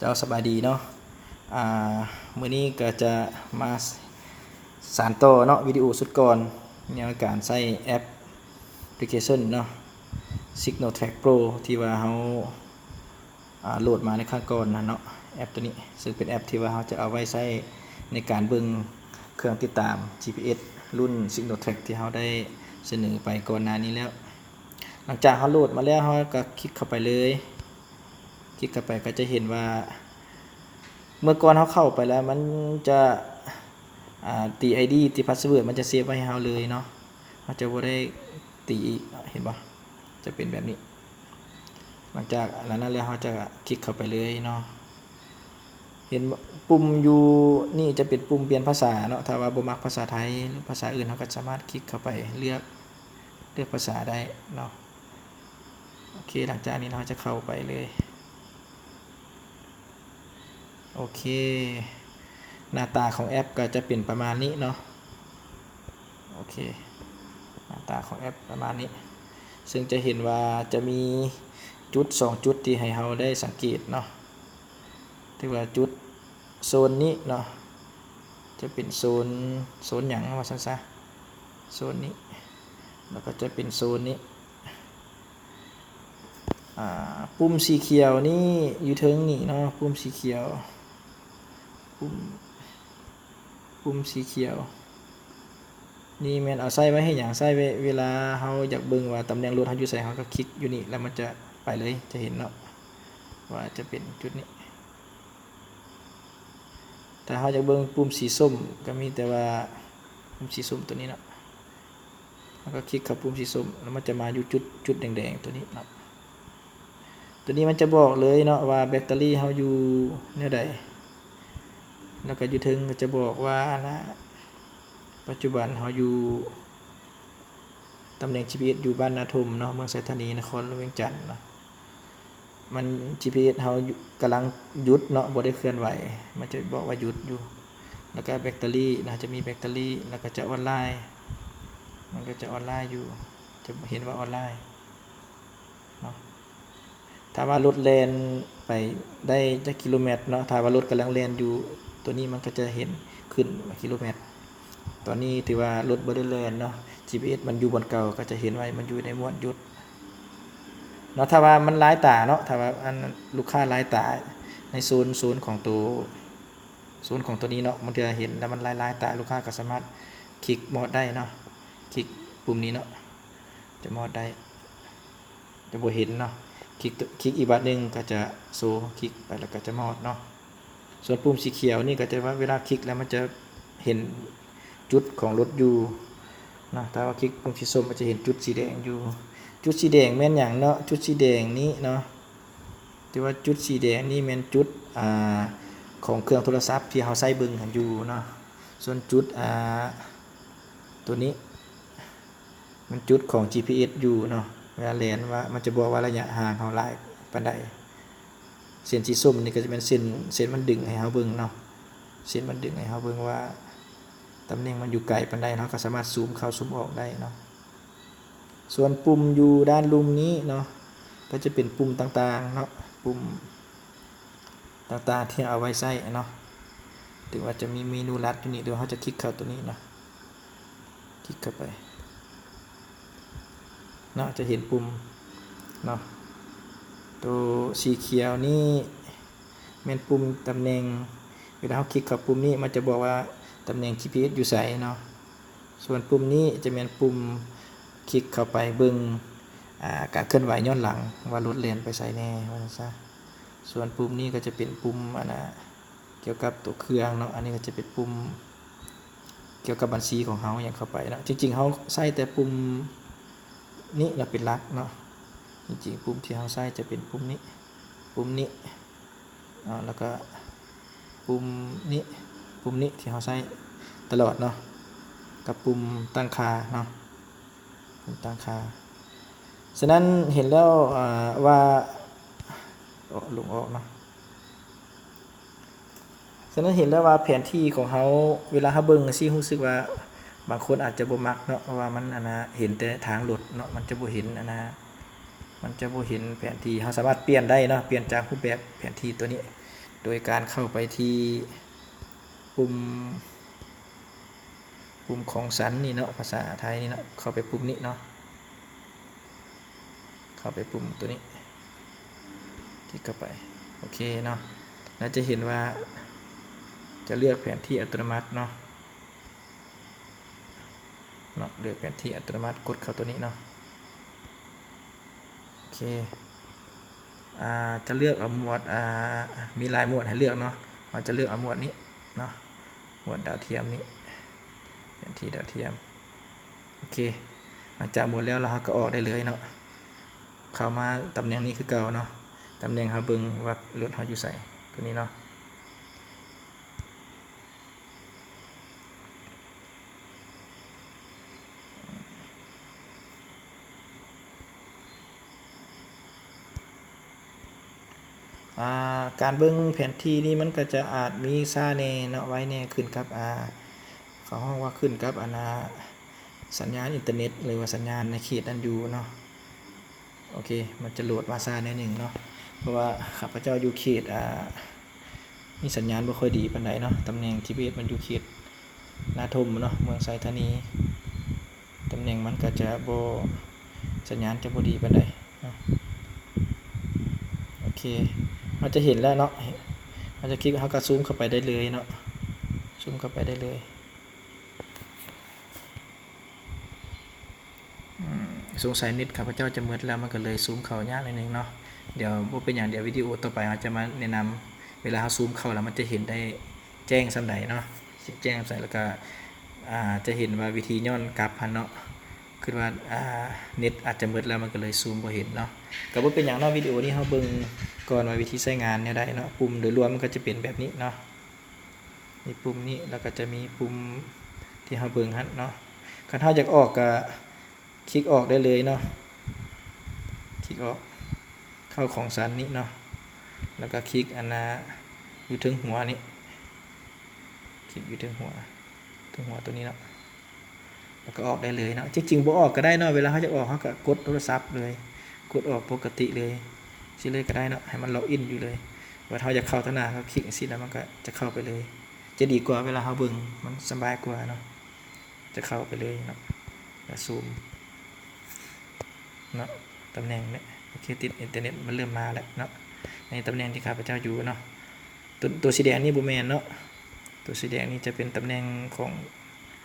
ເຈົ້າ ສະບາຍດີເນາະ. ອາ ມື້ນີ້ກໍຈະມາສານຕໍ່ເນາະ ວິດີໂອຊຸດກ່ອນ ແນວການໃຊ້ແອັບພລິເຄຊັນເນາະ Signal Track Pro ທີ່ວ່າເຮົາ ອາ ໂຫຼດມາໃນຄັ້ງກ່ອນນັ້ນເນາະ. ແອັບໂຕນີ້ ເຊິ່ງເປັນແອັບທີ່ວ່າເຮົາຈະເອົາໄວ້ໃຊ້ໃນການເບິ່ງເຄື່ອງຕິດຕາມ ຈີພີເອັສ ລຸ້ນ Signal Track ທີ່ເຮົາໄດ້ສະເໜີໄປກ່ອນໜ້ານີ້ແລ້ວ. ຫຼັງຈາກເຮົາໂຫຼດມາແລ້ວ ເຮົາກໍຄລິກເຂົ້າໄປເລີຍ. ຄລິກເຂົ້າໄປກໍຈະເຫັນວ່າ ເມື່ອກ່ອນເຮົາເຂົ້າໄປແລ້ວ ມັນຈະ ອາ ຕີ ໄອດີ ຕີ password ມັນຈະເຊບໄວ້ໃຫ້ເຮົາເລີຍເນາະ. ເຮົາຈະບໍ່ໄດ້ຕີອີກເນາະ ເຫັນບໍ່? ຈະເປັນແບບນີ້. ຫຼັງຈາກອັນນັ້ນແລ້ວ ເຮົາຈະຄລິກເຂົ້າໄປເລີຍເນາະ. ເຫັນປຸ່ມຢູ່ນີ້ຈະເປັນປຸ່ມປ່ຽນພາສາເນາະ. ຖ້າວ່າບໍ່ມັກພາສາໄທ ຫຼື ພາສາອື່ນ ເຮົາກໍສາມາດຄລິກເຂົ້າໄປເລືອກ ເລືອກພາສາໄດ້ເນາະ. ໂອເຄ ຫຼັງຈາກນີ້ເຮົາຈະເຂົ້າໄປເລີຍ. ໂອເຄ ໜ້າຕາຂອງແອັບກໍຈະເປັນປະມານນີ້ເນາະ. ໂອເຄ ໜ້າຕາຂອງແອັບປະມານນີ້ ເຊິ່ງຈະເຫັນວ່າຈະມີຈຸດສອງຈຸດທີ່ໃຫ້ເຮົາໄດ້ສັງເກດເນາະ. ຖືວ່າຈຸດໂຊນນີ້ເນາະ ຈະເປັນໂຊນ ໂຊນຫຍັງວ່າຊັ້ນຊະ ໂຊນນີ້ ແລ້ວກໍຈະເປັນໂຊນນີ້. ອາ ປຸ່ມສີຂຽວນີ້ຢູ່ເທິງນີ້ເນາະ ປຸ່ມສີຂຽວ ປຸ່ມ ປຸ່ມສີຂຽວນີ້ແມ່ນເອົາໃຊ້ໄວ້ເຮັດຫຍັງ? ໃຊ້ໄວ້ເວລາເຮົາຢາກເບິ່ງວ່າຕຳແໜ່ງລົດເຮົາຢູ່ໃສ ເຮົາກໍຄລິກຢູ່ນີ້ ແລ້ວມັນຈະໄປເລີຍ ຈະເຫັນເນາະ ວ່າຈະເປັນຈຸດນີ້. ຖ້າເຮົາຢາກເບິ່ງປຸ່ມສີສົ້ມ ກໍມີແຕ່ວ່າປຸ່ມສີສົ້ມຕົວນີ້ເນາະ. ເຮົາກໍຄລິກເຂົ້າປຸ່ມສີສົ້ມ ແລ້ວມັນຈະມາຢູ່ຈຸດ ຈຸດແດງໆຕົວນີ້ເນາະ. ຕົວນີ້ມັນຈະບອກເລີຍເນາະວ່າແບັດເຕີຣີເຮົາຢູ່ແນວໃດ ແລ້ວກໍຢູ່ເທິງກໍຈະບອກວ່າ ອັນນ່າ ປັດຈຸບັນເຮົາຢູ່ ຕຳແໜ່ງ ຈີພີເອັສ ຢູ່ບ້ານນາທົ່ມເນາະ ເມືອງໄຊທານີ ນະຄອນຫຼວງວຽງຈັນເນາະ. ມັນ ຈີພີເອັສ ເຮົາກຳລັງຢຸດເນາະ ບໍ່ໄດ້ເຄື່ອນໄຫວ ມັນຈະບອກວ່າຢຸດຢູ່. ແລ້ວກໍແບັດເຕີຣີນະ ຈະມີແບັດເຕີຣີ ແລ້ວກໍຈະອອນລາຍ ມັນກໍຈະອອນລາຍຢູ່ ຈະເຫັນວ່າອອນລາຍເນາະ. ຖ້າວ່າລົດແລ່ນໄປໄດ້ຈັກກິໂລແມັດເນາະ ຖ້າວ່າລົດກຳລັງແລ່ນຢູ່ ຕົວນີ້ມັນກໍຈະເຫັນຂຶ້ນວ່າກິໂລແມັດ. ຕອນນີ້ຖືວ່າລົດບໍ່ໄດ້ແລ່ນເນາະ ຈີພີເອັສ ມັນຢູ່ບ່ອນເກົ່າ ກໍຈະເຫັນວ່າມັນຢູ່ໃນໝວດຢຸດເນາະ. ຖ້າວ່າມັນລາຍຕາເນາະ ຖ້າວ່າອັນລູກຄ້າລາຍຕາໃນໂຊນ ໂຊນຂອງໂຕ ໂຊນຂອງໂຕນີ້ເນາະ ບາງເທື່ອເຫັນແລ້ວມັນລາຍໆຕາ ລູກຄ້າກໍສາມາດຄລິກມອດໄດ້ເນາະ ຄລິກປຸ່ມນີ້ເນາະ ຈະມອດໄດ້ ຈະບໍ່ເຫັນເນາະ. ຄລິກ ຄລິກອີກບາດໜຶ່ງກໍຈະໂຊ ຄລິກໄປແລ້ວກໍຈະມອດເນາະ. ສ່ວນປຸ່ມສີຂຽວນີ້ກໍຈະວ່າເວລາຄລິກແລ້ວມັນຈະເຫັນຈຸດຂອງລົດຢູ່ເນາະ ຖ້າວ່າຄລິກປຸ່ມສີສົ້ມມັນຈະເຫັນຈຸດສີແດງຢູ່. ຈຸດສີແດງແມ່ນຫຍັງເນາະ? ຈຸດສີແດງນີ້ເນາະ ແຕ່ວ່າຈຸດສີແດງນີ້ແມ່ນຈຸດ ອ່າ ຂອງເຄື່ອງໂທລະສັບທີ່ເຮົາໃຊ້ເບິ່ງຫັ້ນຢູ່ເນາະ. ສ່ວນຈຸດ ອ່າ ຕົວນີ້ ມັນຈຸດຂອງ ຈີພີເອັສ ຢູ່ເນາະ ເວລາແລ່ນວ່າມັນຈະບອກວ່າໄລຍະຫ່າງເຮົາຫຼາຍປານໃດ. ເສັ້ນສີສົ້ມນີ້ກໍຈະແມ່ນເສັ້ນ ເສັ້ນມັນດຶງໃຫ້ເຮົາເບິ່ງເນາະ ເສັ້ນມັນດຶງໃຫ້ເຮົາເບິ່ງວ່າຕຳແໜ່ງມັນຢູ່ໄກປານໃດ ເຮົາກໍສາມາດຊູມເຂົ້າຊູມອອກໄດ້ເນາະ. ສ່ວນປຸ່ມຢູ່ດ້ານລຸ່ມນີ້ເນາະ ກໍຈະເປັນປຸ່ມຕ່າງໆເນາະ ປຸ່ມ ຕ່າງໆທີ່ເອົາໄວ້ໃຊ້ເນາະ. ຖືວ່າຈະມີເມນູລັດຢູ່ນີ້ ຫຼືວ່າເຮົາຈະຄລິກເຂົ້າຕົວນີ້ເນາະ ຄລິກເຂົ້າໄປເນາະ ຈະເຫັນປຸ່ມເນາະ. ໂຕສີຂຽວນີ້ແມ່ນປຸ່ມຕຳແໜ່ງ ເວລາເຮົາຄລິກເຂົ້າປຸ່ມນີ້ ມັນຈະບອກວ່າຕຳແໜ່ງ ຈີພີເອັສ ຢູ່ໃສເນາະ. ສ່ວນປຸ່ມນີ້ຈະແມ່ນປຸ່ມຄລິກເຂົ້າໄປເບິ່ງ ອ່າ ການເຄື່ອນໄຫວຍ້ອນຫຼັງວ່າລົດແລ່ນໄປໃສແດ່ ວ່າຊັ້ນຊະ. ສ່ວນປຸ່ມນີ້ກໍຈະເປັນປຸ່ມ ອັນນ່າ ກ່ຽວກັບຕົວເຄື່ອງເນາະ ອັນນີ້ກໍຈະເປັນປຸ່ມກ່ຽວກັບບັນຊີຂອງເຮົາຫຍັງເຂົ້າໄປເນາະ. ຈິງໆເຮົາໃຊ້ແຕ່ປຸ່ມນີ້ລະເປັນຫຼັກເນາະ ຈິງໆປຸ່ມທີ່ເຮົາໃຊ້ຈະເປັນປຸ່ມນີ້ ປຸ່ມນີ້ ເນາະ ແລ້ວກໍປຸ່ມນີ້ ປຸ່ມນີ້ທີ່ເຮົາໃຊ້ຕະຫຼອດເນາະ ກັບປຸ່ມຕັ້ງຄ່າເນາະ ປຸ່ມຕັ້ງຄ່າ. ສະນັ້ນເຫັນແລ້ວ ອ່າ ວ່າ ເອາະ ລົງອອກເນາະ. ສະນັ້ນເຫັນແລ້ວວ່າແຜນທີ່ຂອງເຮົາ ເວລາເຮົາເບິ່ງຈັ່ງຊີ້ ຮູ້ສຶກວ່າບາງຄົນອາດຈະບໍ່ມັກເນາະ ເພາະວ່າມັນ ອັນນ່າ ເຫັນແຕ່ທາງລົດເນາະ ມັນຈະບໍ່ເຫັນ ອັນນ່າ ມັນຈະບໍ່ເຫັນແຜນທີ່. ເຮົາສາມາດປ່ຽນໄດ້ເນາະ ປ່ຽນຈາກຮູບແບບແຜນທີ່ຕົວນີ້ ໂດຍການເຂົ້າໄປທີ່ປຸ່ມ ປຸ່ມຂອງສັນນີ້ເນາະ ພາສາໄທນີ້ເນາະ ເຂົ້າໄປປຸ່ມນີ້ເນາະ ເຂົ້າໄປປຸ່ມໂຕນີ້ ຄລິກເຂົ້າໄປ ໂອເຄເນາະ ແລ້ວຈະເຫັນວ່າຈະເລືອກແຜນທີ່ອັດຕະໂນມັດເນາະ ເນາະ ເລືອກແຜນທີ່ອັດຕະໂນມັດ ກົດເຂົ້າໂຕນີ້ເນາະ ໂອເຄ ອ່າ ຈະເລືອກເອົາໝວດ ອ່າ ມີຫຼາຍໝວດໃຫ້ເລືອກເນາະ ເຮົາຈະເລືອກເອົາໝວດນີ້ເນາະ ໝວດດາວທຽມນີ້ ແຜນທີ່ດາວທຽມ ໂອເຄ ຫຼັງຈາກໝວດແລ້ວ ແລ້ວເຮົາກໍອອກໄດ້ເລີຍເນາະ ເຂົ້າມາຕຳແໜ່ງນີ້ຄືເກົ່າເນາະ ຕຳແໜ່ງເຮົາເບິ່ງວ່າລົດເຮົາຢູ່ໃສ ໂຕນີ້ເນາະ. ອ່າ ການເບິ່ງແຜນທີ່ນີ້ມັນກໍຈະອາດມີຊ້າແດ່ເນາະ ໄວແດ່ ຂຶ້ນກັບ ອ່າ ເຂົາຮ້ອງວ່າຂຶ້ນກັບ ອັນນ່າ ສັນຍານອິນເຕີເນັດ ຫຼືວ່າສັນຍານໃນເຂດນັ້ນຢູ່ເນາະ. ໂອເຄ ມັນຈະໂຫຼດມາຊ້າໜ້ອຍໜຶ່ງເນາະ ເພາະວ່າຂ້າພະເຈົ້າຢູ່ເຂດ ອ່າ ມີສັນຍານບໍ່ຄ່ອຍດີປານໃດເນາະ ຕຳແໜ່ງທີ່ເບສມັນຢູ່ເຂດນາທົມເນາະ ເມືອງໄຊທານີ ຕຳແໜ່ງມັນກໍຈະບໍ່ ສັນຍານຈະບໍ່ດີປານໃດເນາະ. ໂອເຄ ເຮົາຈະເຫັນແລ້ວເນາະ ເຮົາຈະຄລິກ ເຮົາກໍຊູມເຂົ້າໄປໄດ້ເລີຍເນາະ ຊູມເຂົ້າໄປໄດ້ເລີຍ. ອືມ ສົງໄສເນັດຂ້າພະເຈົ້າຈະໝົດແລ້ວ ມັນກໍເລີຍຊູມເຂົ້າຍາກໜ້ອຍໜຶ່ງເນາະ. ດຽວບໍ່ເປັນຫຍັງ ດຽວວິດີໂອຕໍ່ໄປເຮົາຈະມາແນະນຳ ເວລາເຮົາຊູມເຂົ້າແລ້ວ ມັນຈະເຫັນໄດ້ແຈ້ງສ່ຳໃດເນາະ ຊິແຈ້ງສ່ຳໃດ ແລ້ວກໍ ອ່າ ຈະເຫັນວ່າວິທີຍ້ອນກັບຫັ້ນເນາະ ຄິດວ່າ ອ່າ ເນັດອາດຈະໝົດແລ້ວ ມັນກໍເລີຍຊູມບໍ່ເຫັນເນາະ. ກໍບໍ່ເປັນຫຍັງເນາະ ວິດີໂອນີ້ເຮົາເບິ່ງກ່ອນວ່າວິທີໃຊ້ງານແນວໃດເນາະ. ປຸ່ມໂດຍລວມມັນກໍຈະເປັນແບບນີ້ເນາະ ມີປຸ່ມນີ້ ແລ້ວກໍຈະມີປຸ່ມທີ່ເຮົາເບິ່ງຫັ້ນເນາະ. ຄັນເຮົາຢາກອອກກໍຄລິກອອກໄດ້ເລີຍເນາະ ຄລິກອອກ ເຂົ້າຂອງສັນນີ້ເນາະ ແລ້ວກໍຄລິກອັນນ່າ ຢູ່ເທິງຫົວນີ້ ຄລິກຢູ່ເທິງຫົວ ເທິງຫົວໂຕນີ້ເນາະ ແລ້ວກໍອອກໄດ້ເລີຍເນາະ. ຈິງໆບໍ່ອອກກໍໄດ້ເນາະ ເວລາເຮົາຢາກອອກ ເຮົາກໍກົດໂທລະສັບເລີຍ ກົດອອກປົກກະຕິເລີຍ ຊິເລີຍກໍໄດ້ເນາະ ໃຫ້ມັນລັອກອິນຢູ່ເລີຍ. ບັດເຮົາຢາກເຂົ້າທາງໜ້າ ເຮົາຄລິກຈັ່ງຊີ້ ແລ້ວມັນກໍຈະເຂົ້າໄປເລີຍ ຈະດີກວ່າ ເວລາເຮົາເບິ່ງມັນສະບາຍກວ່າເນາະ ຈະເຂົ້າໄປເລີຍເນາະ ແລ້ວຊູມເນາະ. ຕຳແໜ່ງນີ້ ໂອເຄ ຕິດອິນເຕີເນັດ ມັນເລີ່ມມາແລ້ວເນາະ ໃນຕຳແໜ່ງທີ່ຂ້າພະເຈົ້າຢູ່ເນາະ. ໂຕ ໂຕສີແດງນີ້ບໍ່ແມ່ນເນາະ ໂຕສີແດງນີ້ຈະເປັນຕຳແໜ່ງຂອງ